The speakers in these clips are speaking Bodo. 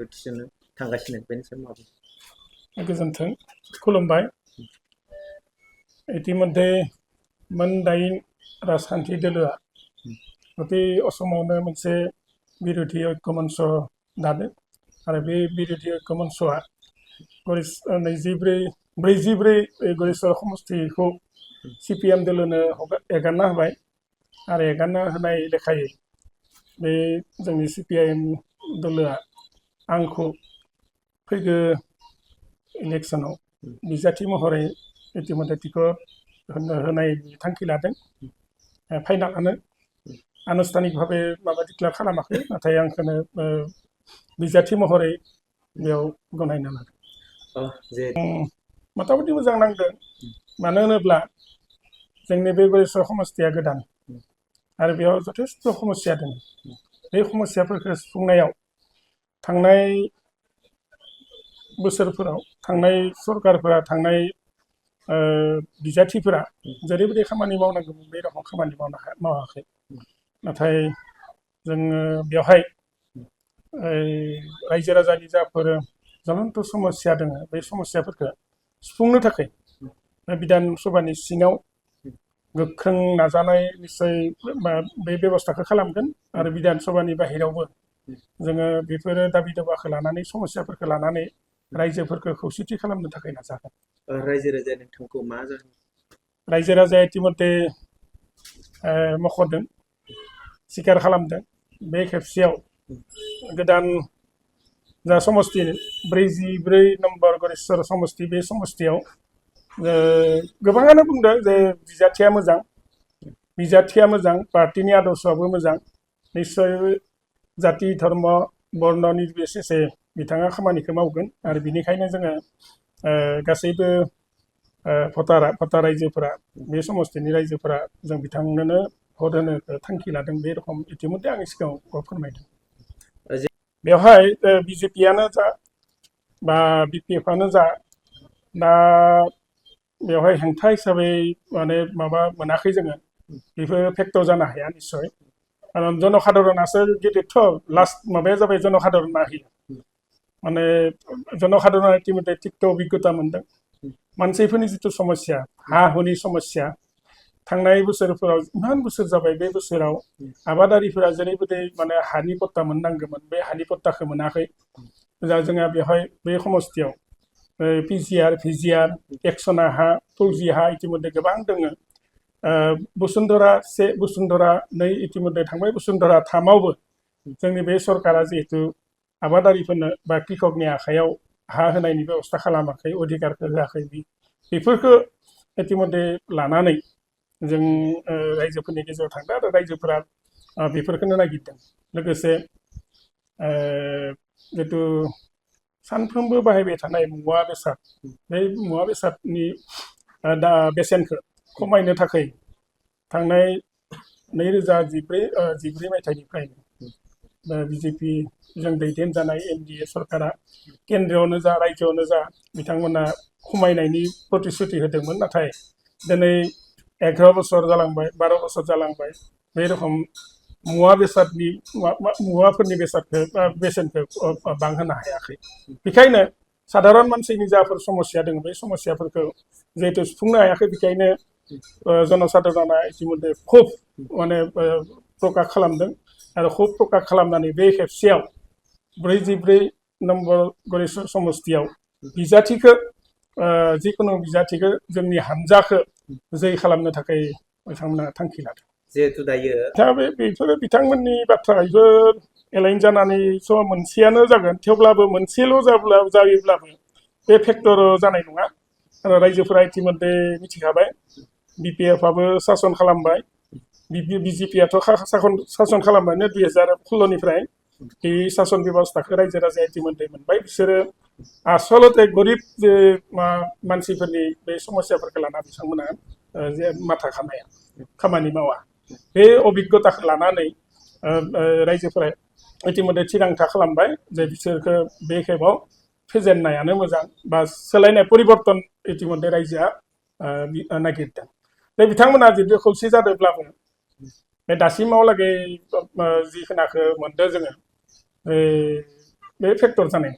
जिहेथु थिसननो थांगासिनो बेनि सायाव माबा गोजोन्थों खुलुमबाय इतिमध्ये मोन 8 राजखान्थि दोलोआ बे असमावनो मोनसे बिरोधि ऐक्य मन्च दादों आरो बे बिरोधि ऐक्य मन्चआ 44 गरेस्वर समष्टिखौ CPM दोलोनो एगारना होबाय आरो एगारना होनाय लेखायै बे जोंनि CPIM दोलोआ आंखौ फैगौ इलेक्सनाव बिजाथि महरै इतिमध्ये टिकट होनायनि थांखि लादों फाइनालानो आनुষ্ঠাनिक भावे माबा डिक्लेयार खालामाखै नाथाय आंखौनो बिजाथि महरै बेयाव गनायना लादों मथामथि मोजां नांदों मानो होनोब्ला जोंनि बे गरेस्वर समष्टिया गोदान आरो बेयाव जथेस्थ समस्या दं बे समस्याफोरखौ सुफुंनायाव थांनाय बोसोरफोराव थांनाय सरकारफोरा थांनाय बिजाथिफोरा जेरैबायदि खामानि मावनांगौमोन बे रखम खामानि मावाखै नाथाय जोङो बेवहाय रायजो राजानि जाफोर ज्वलन्त समस्या दङ बे समस्याफोरखौ सुफुंनो थाखाय बिधान सभानि सिङाव गोख्रों नाजानाय निश्चय बे बेबस्थाखौ खालामगोन आरो बिधान सभानि बाहेरावबो जोङो बेफोर दाबि दावाखौ लानानै समस्याफोरखौ लानानै रायजोफोरखौ खौसेथि खालामनो थाखाय नाजागोन रायजो राजाया नोंथांखौ मा जाहोन रायजो राजाया इतिमध्ये मख'दों स्वीकार खालामदों बे खेबसेयाव गोदान जा समष्टि 44 नम्बर गरेस्वर समष्टि बे समष्टियाव गोबाङानो बुंदों जे बिजाथिया मोजां पार्टीनि आदर्शआबो मोजां निश्चय जाति धर्म बर्ण निर्बिसेसे बिथाङा खामानिखौ मावगोन आरो बिनिखायनो जोङो गासैबो भटार रायजोफोरा बे समष्टिनि रायजोफोरा जों बिथांनोनो भट होनो थांखि लादों बे रखम इतिमध्ये आंनि सिगाङाव फोरमायदों बेवहाय BJPयानो जा बा BPFआनो जा दा बेवहाय हेंथा हिसाबै माने माबा मोनाखै जोङो बेफोर फेक्टर जानो हाया निश्चय कारण जनसाधारणासो गिदिरथ' लास्ट माबाया जाबाय जनसाधारणा होयो माने जनसाधारणा इतिमध्ये थिक्त' अभिज्ञता मोनदों मानसिफोरनि जिथु समस्या हा हुनि समस्या थांनाय बोसोरफोराव इमान बोसोर जाबाय बे बोसोराव आबादारिफोरा जेरैबायदि माने हानि पट्टा मोननांगौमोन बे हानि पट्टाखौ मोनाखै जोंहा बेवहाय बे समष्टियाव PGR VGR एक्सना हा फौजि हा इतिमध्ये गोबां दङ वसुंधरा 1 वसुंधरा 2 इतिमध्ये थांबाय वसुंधरा 3आवबो जोंनि बे सरकारा जिहेतु आबादारिफोरनो बा कृषकनि आखायाव हा होनायनि बेबस्था खालामाखै अधिकारखौ होआखै बेफोरखौ इतिमध्ये लानानै जों रायजोफोरनि गेजेराव थांदों आरो रायजोफोरा बेफोरखौनो नागिरदों लोगोसे जितु सानफ्रोमबो बाहायबाय थानाय मुवा बेसाद बे मुवा बेसादनि बेसेनखौ खमायनो थाखाय थांनाय 2014 मायथाइनिफ्रायनो BJP जों दैदेनजानाय NDA सरकारा केन्द्रआवनो जा रायजोआवनो जा बिथांमोना खमायनायनि प्रतिश्रुति होदोंमोन नाथाय दिनै 11 बोसोर जालांबाय 12 बोसोर जालांबाय बे रखम मुवाफोरनि बेसेनखौ बांहोनो हायाखै बेखायनो साधारन मानसिनि जाफोर समस्या दङ बे समस्याफोरखौ जिहेतु सुफुंनो हायाखै बेखायनो जनसाधारणा इतिमध्ये खुब माने प्रकाश खालामदों आरो खुब प्रकाश खालामनानै बे खेबसेयाव 44 नम्बर गरेस्वर समष्टियाव बिजाथिखौ जिखुनु बिजाथिखौ जोंनि हानजाखौ जै खालामनो थाखाय बिथांमोना थांखि लादों जिहेतु दायो दा बेफोरो बिथांमोननि बाथ्रा बेफोर एलाइन जानानै मोनसेयानो जागोन थेवब्लाबो मोनसेल' जायोब्लाबो बे फेक्टर जानाय नङा आरो रायजोफोरा इतिमध्ये मिथिखाबाय BPFआबो सासन खालामबाय BJPयाथ' सासन खालामबायनो 2016निफ्राय बे सासन बेबस्थाखौ रायजो राजाया इतिमध्ये मोनबाय बिसोरो आसलते गरिब मानसिफोरनि बे समस्याफोरखौ लाना बिथांमोना जे माथा खामानि मावा बे अभिज्ञताखौ लानानै रायजोफोरा इतिमध्ये थिरांथा खालामबाय जे बिसोरखौ बे खेबाव फेजेननायानो मोजां बा सोलायनाय परिबर्तन इतिमध्ये रायजोआ नागिरदों बे बिथांमोना जुदि खौसे जादोंब्लाबो बे दासिमावलागै जि खोनाखौ मोनदों जोङो बे फेक्टर जानाय।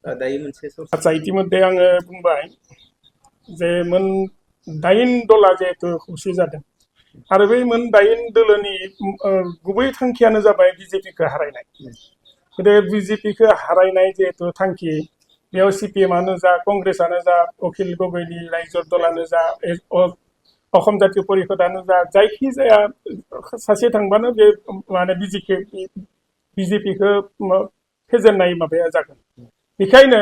दायो मोनसे आच्चा इतिमध्ये आङो बुंबाय जे मोन 8 दला जिहेतु खौसे जादों आरो बै मोन 8 दोलोनि गुबै थांखियानो जाबाय बिजेपिखौ हारायनाय। गतिके बिजेपिखौ हारायनाय जिहेतु थांखि बेयाव सिपिएमआनो जा कंग्रेसआनो जा अखिल गगैनि रायजो दलानो जा अखम जातीय परिषदआनो जा जायखिजाया सासे थांबानो बे माने बिजेपिखौ फेजेननाय माबाया जागोन। बेखायनो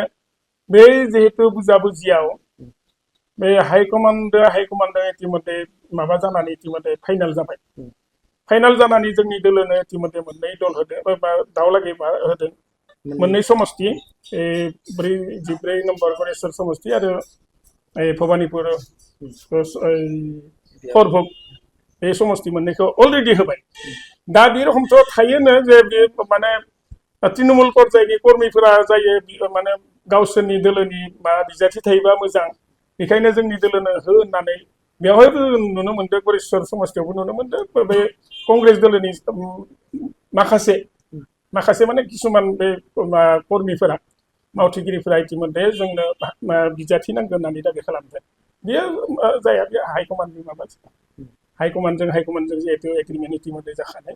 बे जिहेतु बुजाबुजियाव बे हाइकमान्ड इतिमध्ये माबा जानानै इतिमध्ये फाइनाल जाबाय। फाइनाल जानानै जोंनि दोलोनो इतिमध्ये मोननै दल होदों बा दावलागै होदों मोननै समष्टि 14 नम्बर गरेस्वर समष्टि आरो भबानिपुर फरभोग बे समष्टि मोननैखौ अलरेडि होबाय। दा बे रखमथ' थायोनो जे बे माने तृणमूल पर्यायनि कर्मीफोरा जायो माने गावसोरनि दोलोनि बिजाथि थायोबा मोजां बेखायनो जोंनि दोलोनो हो होननानै बेवहायबो नुनो मोनदों गरेस्वर समष्टियावबो नुनो मोनदों बे कंग्रेस दोलोनि माखासे माने किसुमान बे कर्मीफोरा मावथिगिरिफोरा इतिमध्ये जोंनो बिजाथि नांगौ होननानै दाबि खालामदों। बेयो जाया बे हाइकमान्डनि माबा हाइकमान्डजों जिहेतु एग्रिमेन्ट इतिमध्ये जाखानाय।